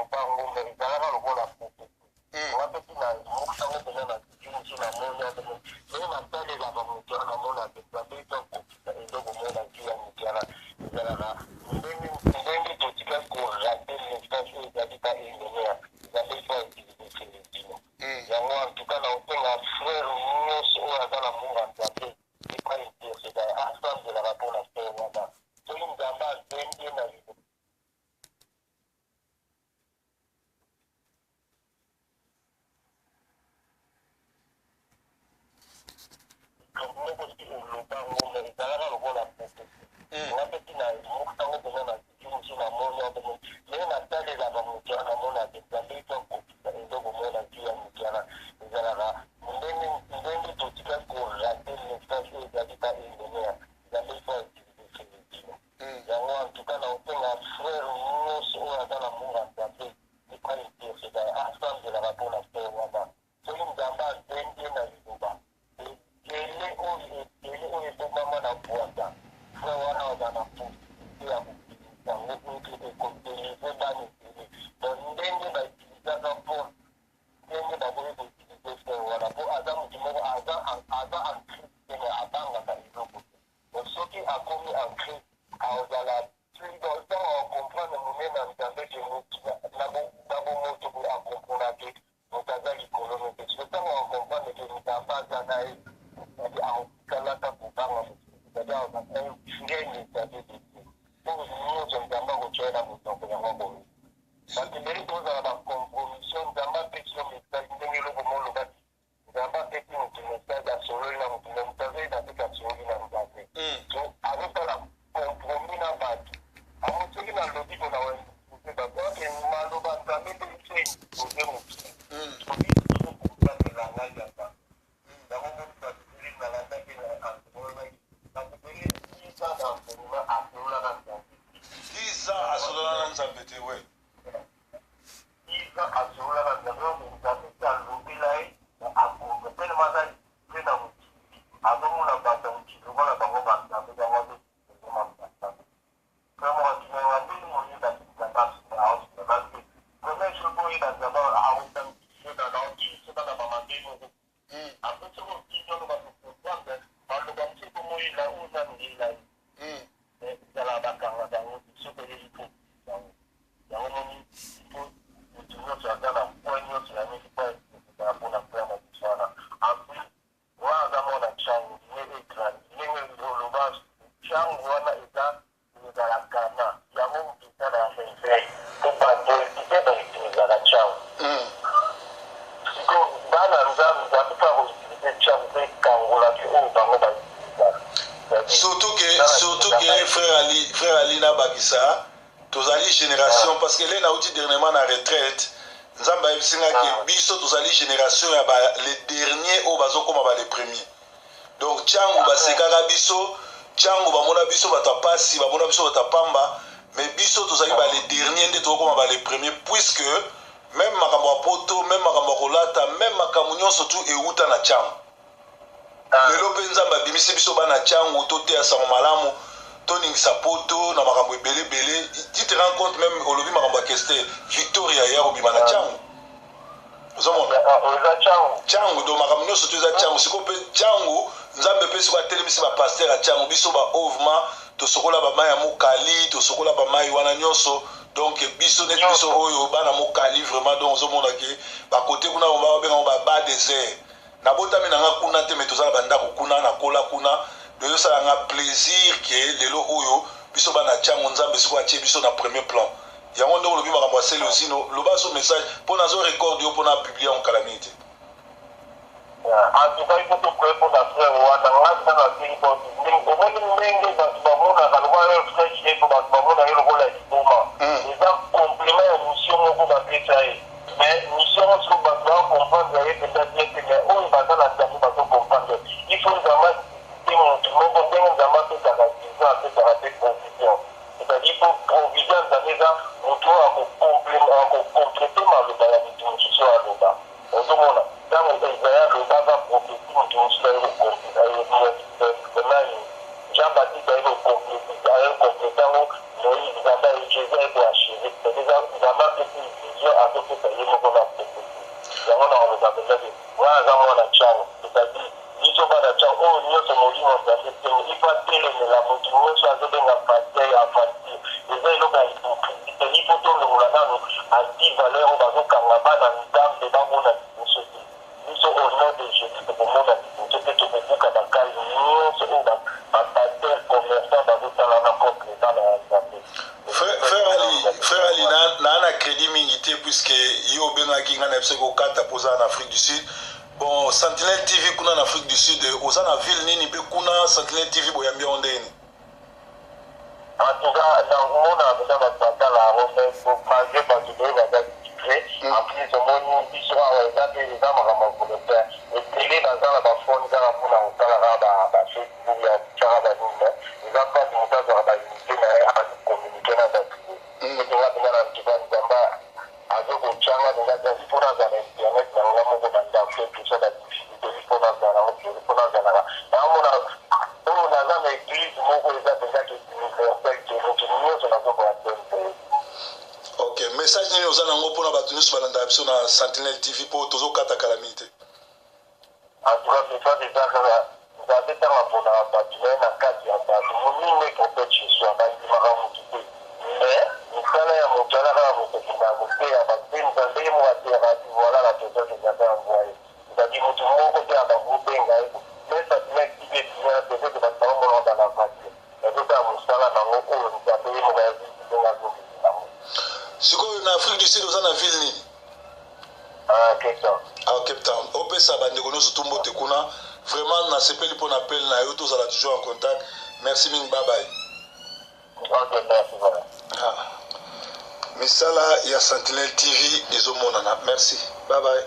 oloba ngo mais ezalaka lokola prophétie. Nga mpe tina mosango mpenza na mosu namoni yango ndenge natalelaka moto wana, namonaka Nzambe eza kokisa eloko moko na vie ya moto wana. Ezalaka ndenge ndenge totikali korater message oyo ezalaki pa Emeneya, Nzambe ifo autilize Celezino yango. En tout cas, nakosenga frère nyonso oyo aza na munga Nzambe epa interceda, asambelaka mpona frère wana. Soki Nzambe abendi ye na moko soki oloba ngo mais ezalaka lokola prophétie. Nga mpe tina mosango mpenza na mosu namoni yango ndenge natalelaka moto wana, namonaka Nzambe eza kokisa eloko moko na vie ya moto wana. Ezalaka ndenge ndenge totikali korater message oyo ezalaki pa Emeneya, Nzambe ifo autilize Celezino yango. En tout cas, nakosenga frère nyonso oyo aza na munga Nzambe epa interceda, asambelaka mpona frère wana. Soki Nzambe abendi ye na liloba, ebele oyo ebele oyo ebomama na bwata, frère wana aza na possibilité ya kobimisa yango oyo ekodelivre bana ebele. Donc ndenge bautilisaka Paul, ndenge bakoki koutilize frère wana, mpo aza motu moko aza en Christ te, mais abangaka eloko te. Donc soki akomi en Christ, akozala ntango acomprendre monene ya Nzambe, ke na bomoto boye acomprendre ke moto aza likolo no te. Soki ntango acomprendre ke Nzambe aza na ye, c'est-à-dire akotikalaka kobanga motu, c'est-à-dire aza un vrai messager de Dieu oyo nyonso Nzambe akotia ye na monoko yango akomi. Bato ebele tozala bacompromission. Nzambe apesi yo message, ndenge eloko molobaki, Nzambe apesi motu message, asololi na motu, mais moto azoyeba te asololi na Nzambe. So azosala compromis na bato amo. Soki nalobi mpona oimpose bato ake maloba Nzambe nde biso impose mokili, soki tozocomprendre langage ya Nzambe yango. Moni bato ebele nalandaki na enseignement, bato ebele 10 ans na enseignement asololaka Nzambe. 10 ans asololaka na Nzambe te we. 10 ans asololaka Nzambe oyo, Nzambe te alobela ye, akombe telema aza mpe na mokili, azomona bato ya mokili lokola bango banzambe, bango azozoma. Vraiment, akinanga ndenge moyeba Nzambe aosunga parce que premier jour boyeba Nzambe aosanctifie kaka okimisi kaka bamabe moko. Après soki okimi oloba kocomprendre maloba mosusu ekomoyela oyo nanu yela ye, ezala bakangaka yango te. Soki oyebi po yango yango moni po motu nyonso aza na point nyonso ya nini po ezala mpona frère na biso wana. En plus wana aza mwana Tshangu, ye egrandi ndenge oloba Tshangu wana eza ezala gana yango motu esala ya réveil po bapoliticien bautilisaka Tshangu. Sikoyo bana Nzambe, Nzambe mpe akoutilize Tshangu mpe ekangolaki oyo bango bautilisaka. Surtout que frère Ali, frère Ali, nabakisa, tozali génération, parce que le nauti dernièrement na retraite, Nzambe ayebisi nga ke biso tozali génération ya ba les derniers oyo bazokóma ba les premiers. Donc ntango basekaka biso, ntango bamona biso bato ya pasi, bamona biso bato ya pamba, mais biso tozali ba les derniers nde tokokóma ba les premiers, puisque même makambo ya poto, même makambo ya kolata, même makambo nyonso tu euta na Tshangu. Lelo mpe Nzambe abimisi biso bana Tshangu, toteya sango malamu, toningisa poto na makambo ebele ebele. Tu te rends compte, même olobi makambo ya Kester Victoria ya kobima na Tshangu, ozomona. Eza Tshangu. Tshangu, donc makambo nyonso to eza Tshangu. Sikoyo mpe Tshangu, Nzambe mpe sikoyo atelemisi bapasteur ya Tshangu. Biso baovema tosokola bamai ya mokali, tosokola bamai wana nyonso. Donc biso neti biso oyo bana mokali vraiment. Donc ozomona ke bakote kuna babengango ba désert. Nabotami na nga kuna te, mais toza na bandako kuna, nakola kuna. Donc ezosala nga plaisir ke lelo oyo biso bana Tshangu, Nzambe sikoyo atie biso na premier plan. Yango ndenge olobi makambo ya Celezino, loba so message mpo nazo record yo mpona publier yango kala mingi te. En tout cas, il faut tokoye mpona frère wana. Ngai nano asili po omoni ndenge bato bamonaka lokola yo frère chef, bato bamona ye lokola liboma. Eza complément ya mission moko bapesa ye, mais mission yango sikoyo bato bacomprendre ye mpenza bien te. Mais oyo baza na Nzambe bazocomprendre. Il faut Nzambe te motu moko ndenge Nzambe apesaka vision, apesaka mpe provision, c'est-à-dire po provision ya Nzambe eza motu oyo akocomplete maloba ya motu mosusu oyo aloba. Ozomona ntango Ezaya alobaka prophétie, motu mosusu aye nani, Jean Baptiste aye kocomplete, aye complete yango, Moïse, Nzambe aye, Jésus aye koachever. C'est-à-dire Nzambe apesi. Vision azopesa ye moko na prophétie. Yango nakoloba mpenza ke nga naza mwana Tshangu, c'est-à-dire biso bana Tshangu oyo nyonso molimo ya Nzambe esengo il faut atelemela moto nyonso azobenga pasteur ya aventure. Eza eloko ya hypocrisie te, il faut tolongola nanu anti valeur oyo bazokanga bana Nzambe bamona liboso te. Biso au nom de Jesus tokomona liboso pe tokobuka ba cale nionso oyo ba ba pasteurs commerçants bazosala wana contre bana ya Nzambe. Frère, frère Ali, frère Ali, na na na crédit mingi te puisque yo obengaki ngai na biso kokata mpo oza na Afrique du Sud. Bon, Sentinelle TV kuna na Afrique du Sud, oza na ville nini mpe kuna Sentinelle TV boyambi yango ndenge nini? En tout cas, nakomona mpenza bato batala yango mais malgre bato ebele baza distrait. En plus omoni biso awa eza mpe eza makambo ya volontaire. Ebele baza na bafone kaka mpona kosala kaka ba ba Facebook ya kotiaka banini mais eza mpasi moto azwaka ba unité na ye acommunique na bato te. Soki nga mpenza na ntuka Nzambe azo kotia nga mpenza grâce mpo nazala na internet na nga moko na ndako te tout ça ba difficulté il faut nazala yango il faut nazalaka naomona oyo naza na église moko eza mpenza ke universel ke moto nyonso nazokoya tempe. Ok, message nini oza nango mpona bato nyonso balandaka biso na Sentinelle TV mpo tozokata kala mingi te? En tout cas message eza kaka Nzambe ntango aponaka bato na ye na kati ya bato moninga prophète Joshua bandimaka motu te mais misala ya moto wana kaka moto akendaka koteya bato mpe Nzambe ye moko ateyaka ati voilà la personne que j'avais envoyé, c'est-à-dire motu moko te abakobenga ye mais Fatima ekibi ebimi wana peut-être bato baomonaka dans la voiture nazosala mosala nango oyo Nzambe ye moko ayebisi ndenge azokende nango. Sikoyo na Afrique du Sud oza na ville nini? Ah, Cape Town. Ah, Cape Town. Opesa bandeko nyonso tu mbote kuna. Vraiment nasepeli mpo na appel na yo, tozala toujours en contact. Merci mingi, bye bye. Ok, merci voilà. Ah. Misala ya Sentinelle TV ezomonana. Merci. Bye bye.